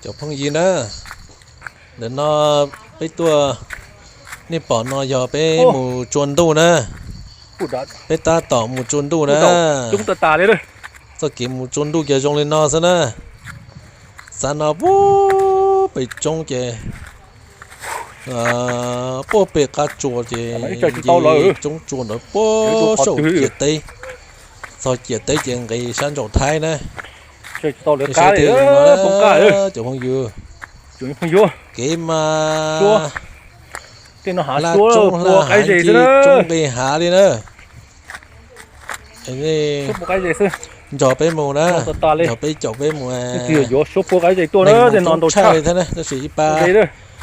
Cov phooj ywg na, ntawm no peb tuaj, nej pom no yog peb mus tsua ntuj na, peb tab tom mus tsua ntuj na. Txoj kev mus tsua ntuj ces zoo li no xwb na. Xav no puag pem tsoob ces, puag pem qab tsua ces nce tsoob tsua ntawd puag saum ciam teb, txog ciam teb ces nqis sab ntsaum Thaib na. Saib, cov phooj ywg, kev mas laj tsoob laj hav nce tsoob nqis hav li na. Nrog peb mus na, nrog peb caum peb mus, neeg no coob tshaj li thiab na, tab sis ib pab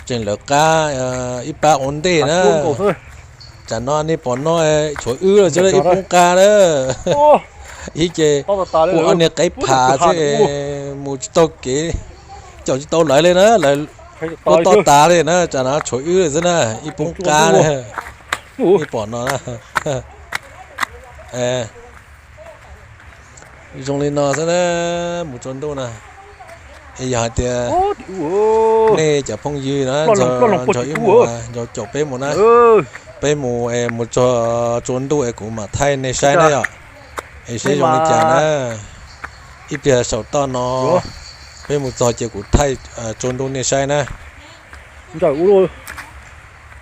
tseem lawv qab, ib pab ua ntej na. Tsam no nej pom no tshuav wb lawm xwb, ib poob qab na. Ib ce ua ob niag qeb phav xwb, mus tsis tau kev, caum tsis tau lawv li na, lawv tuaj toj tas li na, tsam no tshuav wb lawm xwb na, ib poob qab na. Nej pom no na. Zoo li no xwb na, mus tsua ntuj na. Es yog hais tias nej cov phooj ywg na nrog wb mus, nrog caum peb mus na, peb mus, mus txog tsua ntuj es kuv mam thaij nej saib na yom. Es seb zoo li cas na. Ib pliag saum toj no peb mus txog ces kuv thaij tsua ntuj nej saib na. Ntsawm ub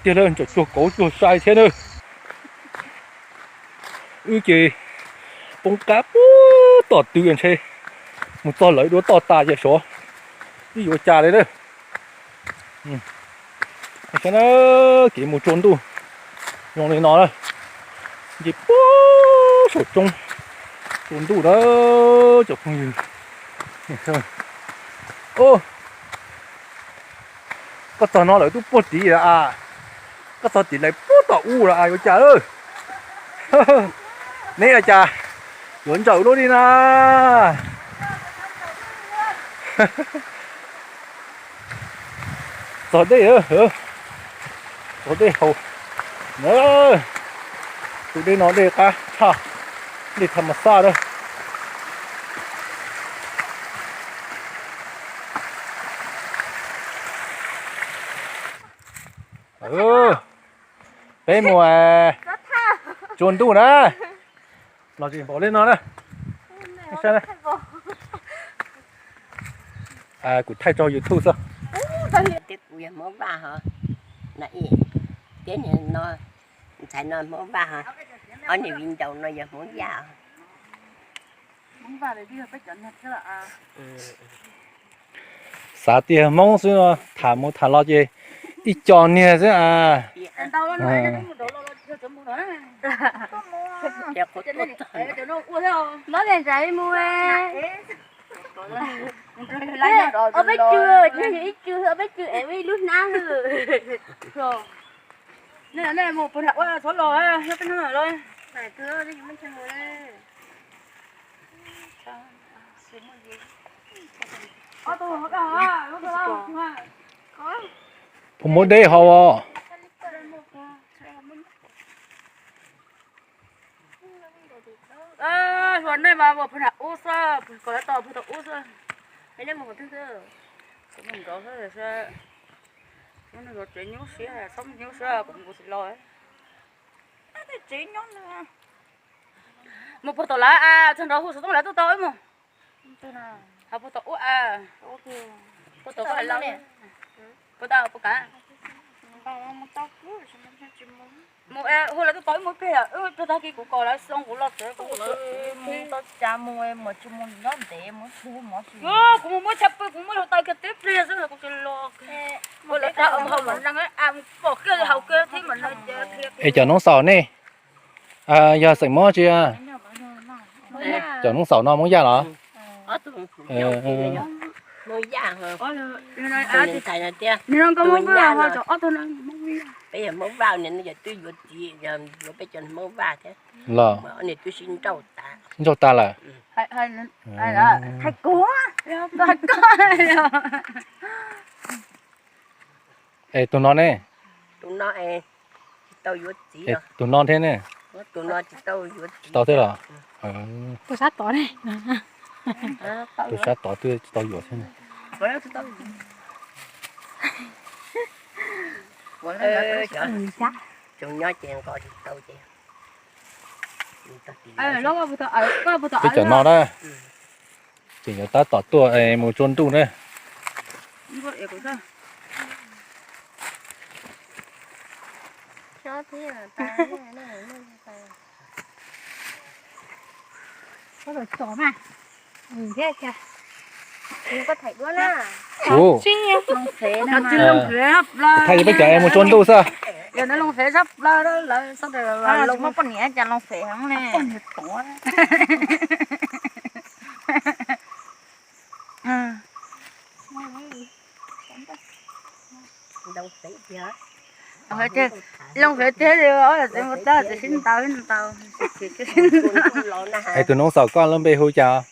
tiag, ntsawm cuag kauv cuag sai thiab na. Wb ces poob qab puag tom tw ntshe, mus txog lawv dua toj tas ces sov, twb yuav cas li na. Saib na, kev mus tsua ntuj zoo li no na, nce puag saum tsoob tsua ntuj na, cov phooj ywg. Koj txog no lawm twb puag tid lawm a, koj txog tid lawm puag tom ub lawm a, yuav cas? Neb ua cas yuav ntsawm luaj li na? Txog dej, txog dej haus na. Tus dej no dej qab tshaj, dej tham mas xaj na. Peb mus tsua ntuj na. Los tsis npaum li no na. Kuv thaij tso YouTube xwb. Kuv yog Hmoob Vaj ho, thiab no, ntxhais no Hmoob Vaj ho, ob niag viv ncaus no yog Hmoob Yaj. Xav tias Hmoob xwb no, tham mus tham los ces ib co niag xwb a. Ob peb cw, ib cw, ob peb cw es ib lub hnab. Puas muaj dej haus os? Ua nej mas ua phuv nram ub xwb, kom lawv tau phuv tom ub xwb. Nej mus qhov twg xwb? Kuv mus nraud xwb, mus nraud tsev nyuaj siab, txhob mus nyuaj siab, kuv mus tsis los. Tsev nyob no. Mus puag tom lawv a, txog nraud hu xov tooj lawv tuaj tau wb mus. Ho puag tom ub a. Puag tom koj hais los. Puag tau puag kav. Mus hu lawv tuaj tau wb mus plig, wb plig tag kis kuv kom lawv xoo kuv los tsev kuv mus tau cas mus, mus tsis mus nyob ntev mus tsis mus. Kuv mus muab chaw pw kuv muab lug taw kiag tib pliag xwb kuv tsis los. Ua lawv rau hauv mas neeg a, mus pom kiag li haus kiag thiab mas neeg. Es cov noob xaus nej yog xeem Hmoob tsi? Cov noob xaus no Hmoob Yaj los? Peb yog Hmoob Vaj, yog twb yuav txiv, yuav peb cov Hmoob Vaj thiab. Los, nrauj tas lawm. Es tus no ne? Tus no tsis tau yuav txiv. Tus no thiab ne? Tsis tau thiab los? Tus sab tod ne? Tus sab tod twb tsis tau yuav thiab ne. Tsoom nyob ces nqos tsis tau ces peb cov no na, ces yuav tab tom tuaj mus tsua ntuj na. Ua, thaij peb cov es mus tsua ntuj xwb. Es tus noob xaum koj lub npe hu cas?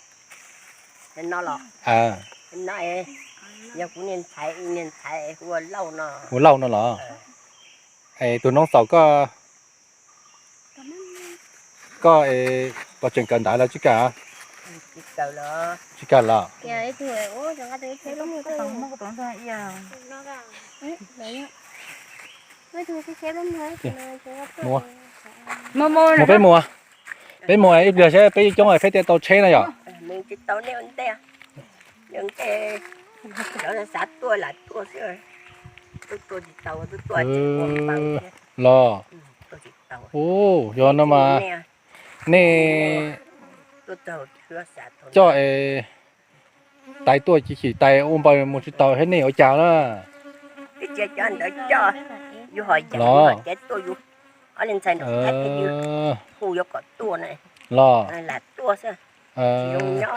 Hu Lauj no los? Es tus noob xaum koj, koj puas tseem kawm ntawv los tsis kawm? Tsis kawm los? Mus peb mus, peb mus ib pliag saib peb coob peb thiaj tau tsheb na yom. Los, ua, yog no mas nej coj es tais tuaj cis chim tais ua npaws mus tsis tau thiab nej ua cas na? Los, los,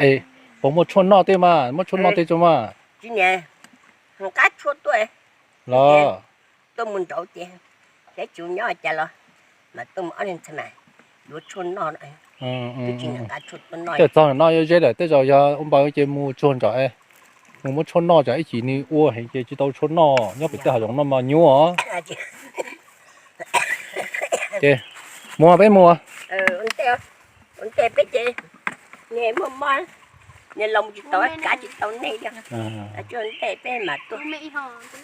es puas muaj tshuaj noj tej mas, muaj tshuaj noj tej tso mas? Los, tej txog no yuav ze lawm, tej zaum yog ua npaws ces mus tsuag ntawm, mus muab tshuaj noj tsam ib chim nws ua heev ces tsis tau tshuaj noj, nyob pem tej hav zoov no mas nyuaj. Ces mus peb mus.